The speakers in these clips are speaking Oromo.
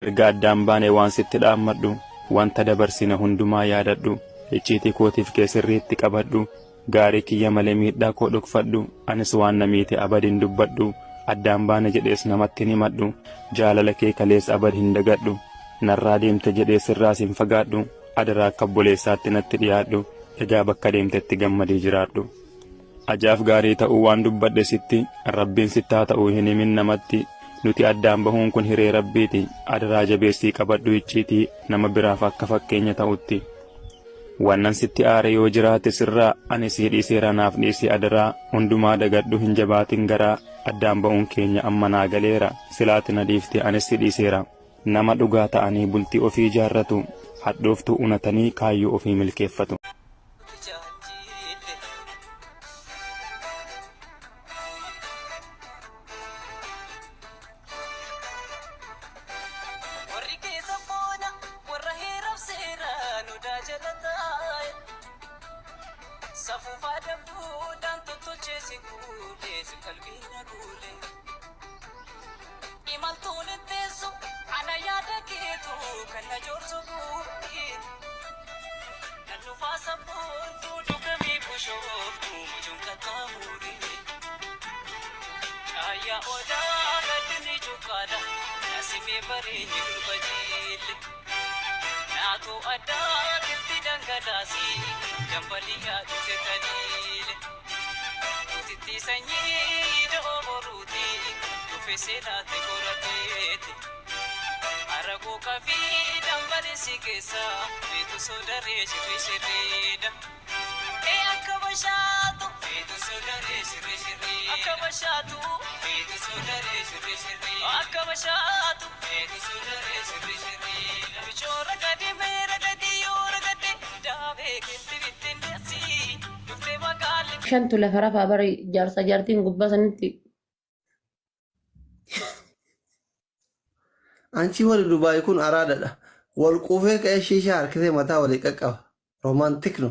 Erga addaan baane waan sitti dhaammadhu, wanta dabarsine hundumaa yaadadhu, icciitii kootiif kee sirriitti qabadhu, gaarii kiyya malee miidhaa koo dhokfadhu, anis waan na miite abad hin dubbadhu, addaan baane jedhees namatti hin himadhu, jaalala kee kalees abad hin dagadhu, narraa deemte jedhee sirraas hin fagaadhu, adaraa akka obboleessaatti natti dhiyaadhu, egaa bakka deemtetti gammadii jiraadhu. Ajaaf gaarii ta'uu waan dubbadhe sitti, Rabbiin sitti haa ta'uu hin himin namatti, nuti addaan bahuun kun hiree Rabbiiti, adaraa jabeessii qabadhu icciitii, nama biraaf akka fakkeenya ta'utti. Wannan sitti aare yoo jiraate sirraa, ani sii dhiiseera naaf dhiisi adaraa, hundumaa dagadhu hin jabaatin garaa, addaan ba'uun keenya amma naa galeera, silaati na dhiifte anis si dhiiseera. Nama dhugaa ta'anii bultii ofii ijaarratu, hadhooftuu unatanii kaayyoo ofii milkeeffatu. Warri keessa boona warra heeraaf seeraan odaa jala taa'e. Safuufaa dabduudhaan tottolchee si guulee si qalbiin na guule. Imaltuun hin teessu ana yaada keetu kan na joorsu guuti. Nan dhufaa sabboontuu dhugamii bushooftuu mucuun qaxxaamuuri. Caayyaa odaa gaddinni cuqqaadha nasimee bareenyi durba jiille. Naatoo addaa gilti dhangalaasii dambaliyaa dhufte taliile. Gootittii sanyii da'oo boruuti dhufe seenaatti qorateeti. Araquu kafii dambalisi keessa feetu sodaree shirri shirriidha. Ee akka bashaatu feetu sodaree shirri shirriidha. Akka bashaatu feetu sodaree shirri shirriidha. Akka bashaatu feetu sodaree shirri shirriidha. Bichoo ragadee mee ragadee yoo ragadee daabee keetti bittinneessi dhuftee magaalli. Shantu lafa rafaa bara jaarsa jaartiin gubbaa sanitti. Anchi warri Dubaay kun araadadha. Wal quufee ka'ee shiishaa harkisee mataa walii qaqqaba. Romantic no.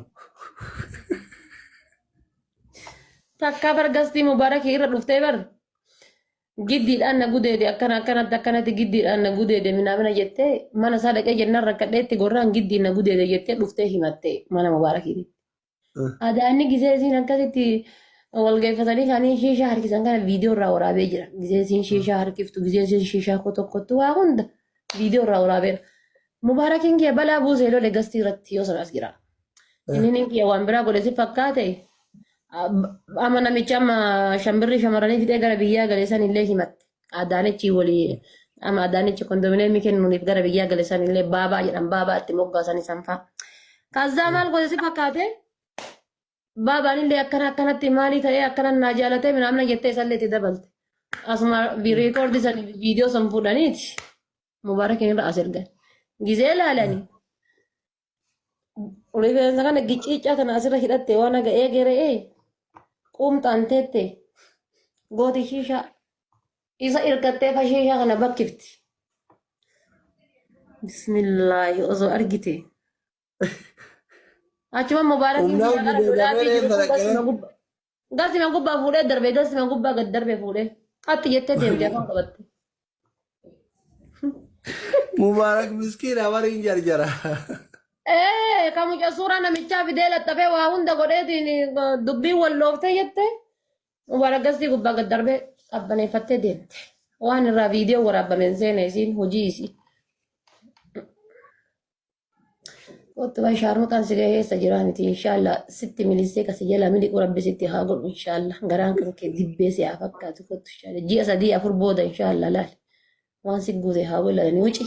Takkaa bar gastii mubaarakii irra dhuftee bar giddiidhaan na gudeede akkana akkanatti akkanatti giddiidhaan na gudeede minaamina jettee mana isaa dhaqee jennaan rakkadheetti gorraan giddiin na gudeede jettee dhuftee himatte mana mubaarakiitti. Adaanni gisee isiin akkasitti wal geeffatanii kanii shiishaa harkisan kana viidiyoo irraa waraabee jira. Gisee isiin shiishaa harkiftu, gisee isiin shiishaa kotokkottu waa hunda viidiyoo irraa waraabeera. Mubaarakiin kiyya balaa buusee lole gastii irratti yoo sana as jira. Inni kiyya waan biraa godhe si fakkaate amma namicha amma shambirri shamarranii fixee gara biyyaa gale san illee himatte. Adaanichi walii amma Adaanichi kondominiyeemii kennuuniif gara biyyaa gale san illee baabaa jedhan baabaa itti moggaasan isan fa'a. Kazzaa maal godhe si fakkaate baabaan illee akkana akkanatti maalii ta'ee akkana naa jaalatee minaamna jettee isallee itti dabalte. Asuma riikoordi san viidiyoo san fuudhaniiti mubaarakiin irra as ergan. Gizee laalanii Rifeensa kana gicciiccaa kana asirra hidhatte waan haga eegeree quumxaan teette gooti shiishaa isa irkattee fashiishaa kana bakkifti. Bismillaahi osoo argite. Achuma mubaarakiin Humnaan biyya gara gudeedamee dolaafii jiru reeffa kun dhaqee. gasuma gubbaa. Gasuma gubbaa fuudhee darbe gasuma gubbaa gad darbe fuudhee. Qatti jettee deemte afaan qabatte. Mubaarak miskiina wariin jarjara. Ee kan mucaa suuraa namichaa fidee laxxafee waa hunda godheetiin dubbiin wal dhooftee jette Mubaarak gastii gubbaa gad darbee qabbaneeffattee deemte. Waan irraa viidiyoo waraabame hin seene isiin hojii isii. Kottu bay shaarmuxaan si gahee eessa jiraa miti inshaallah sitti milisee kasi jalaa miliqu rabbi sitti haa godhu inshaallah garaan kan kee dibbee si haa fakkaatu kottu inshaallah ji'a sadii afur booda inshaallah laal waan si guute haa wallalani wuci.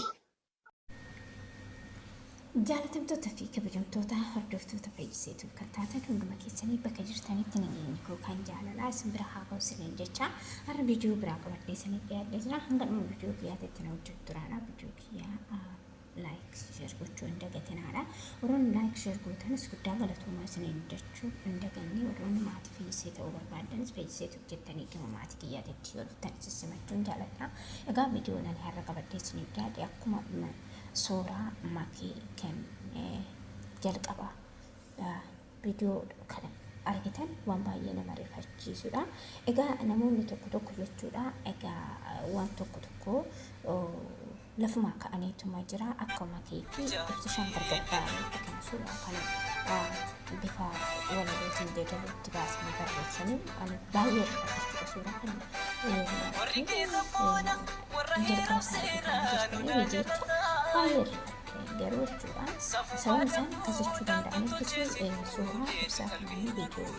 Jaalatamtoota fi kabajamtoota hordoftoota Fayyiseetu kan taatan hunduma keessanii bakka jirtanitti nageenyi koo kan jaalalaa isin bira haa ga'u isiniin jecha har'a viidiyoo biraa qabadhee isiniif dhiyaadhee jira. Hanga dhuma viidiyoo kiyyaatti na wajjin turaadha. Viidiyoo kiyyaa like share gochuu hin dagatinaadha. Warroonni like share gootanis guddaa galatoomaa isiniin jechuu hin daganne. Warroonni maatii Fayyisee ta'uu barbaaddanis Fayyiseetu jettanii gama maatii kiyyaatitti yoo dhuftan isin simachuun jaaladha. Egaa viidiyoon ani har'a qabadhee isiniif dhiyaadhe akkuma suuraa makii kan jalqaba viidiyoo kana argitan waan baay'ee nama rifachiisudha. Egaa namoonni tokko tokko jechuudha egaa waan tokko tokko Lafumaa ka'aniituma jira akka makee fi ibsishaan gargar ba'aniitti kan suuraa kana bifa walalootiin jeedalootti baasanii barreessanii ani baay'ee rifadha jechuudha suuraa kana Warri yeroo keessa boona warra jalqaba heeraaf isaa seeraa argitanii nu jirtanii jecha baay'ee rifadhe garuu jechuudha sababni isaan akkas jechuu danda'aniif suuraa ibsaa kanaan viidiyoo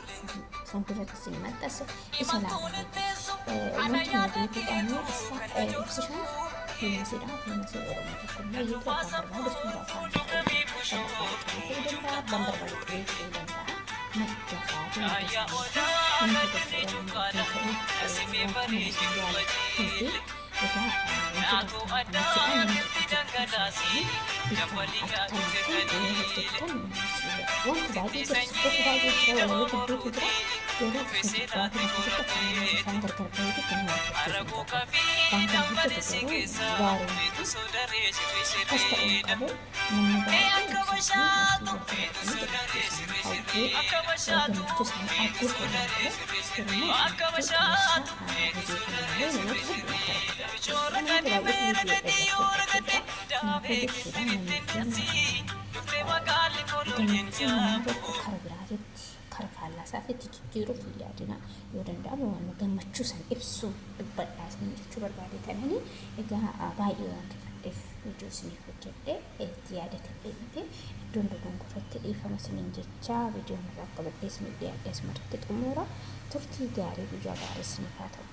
fuulduratti isin maxxansa isa laalaniiti. Wanti nu beekuudhaan ibsishaan fiilmisiidha. Fiilmisii Oromoo tokko immoo yoo abbaan barbaade suuraa afaan Oromoo ta'uu danda'a, abbaan barbaade qubee ta'uu danda'a. Madda isaatii madda isaaniitii wanta gochuudhaan nama ittiin ka'e wanta nama isin jaallattuu fi egaa wantoota akkana kana jechuudha namni tokko tokko bifa akkanaatiin yoo hojjettan wanta baay'ee jira sirboota baay'ee jira walaloo hedduutu jira garuu isin jibbaatu akkasitti akka nama isaan gargar baheetitti nama hojjechuu hin qabu. Waan kana hojjetu garuu gaarii miti. Akkas ta'uu hin qabu. Namni baay'een ibsaa fi wal fayyadamanii gammachuu isaanii hawwuu gammachuu isaanii arguu kan danda'u garuu immoo ibsaa hojii kanallee namoota hedduu akka rakkatu namoota baay'eetu viidiyoo dhaggeeffatu jechuudha. Kanaafuu jechuudha namni gammachuu nama tokko kara biraatitti kara faallaa isaatitti jijjiiruuf hin yaadina yoo danda'ame waan gammachuu san ibsu dubbadhaa isin jechuu barbaade tanani egaa baay'ee waan rifadheef viidiyoo isiniif hojjedhe itti yaadate deemte iddoon dogongoratti dhiifama isiniin jecha viidiyoon irraa qabadhee isiniif dhiyaadhe asumarratti xumura turtii gaarii guyyaa gaarii isiniif haa ta'u.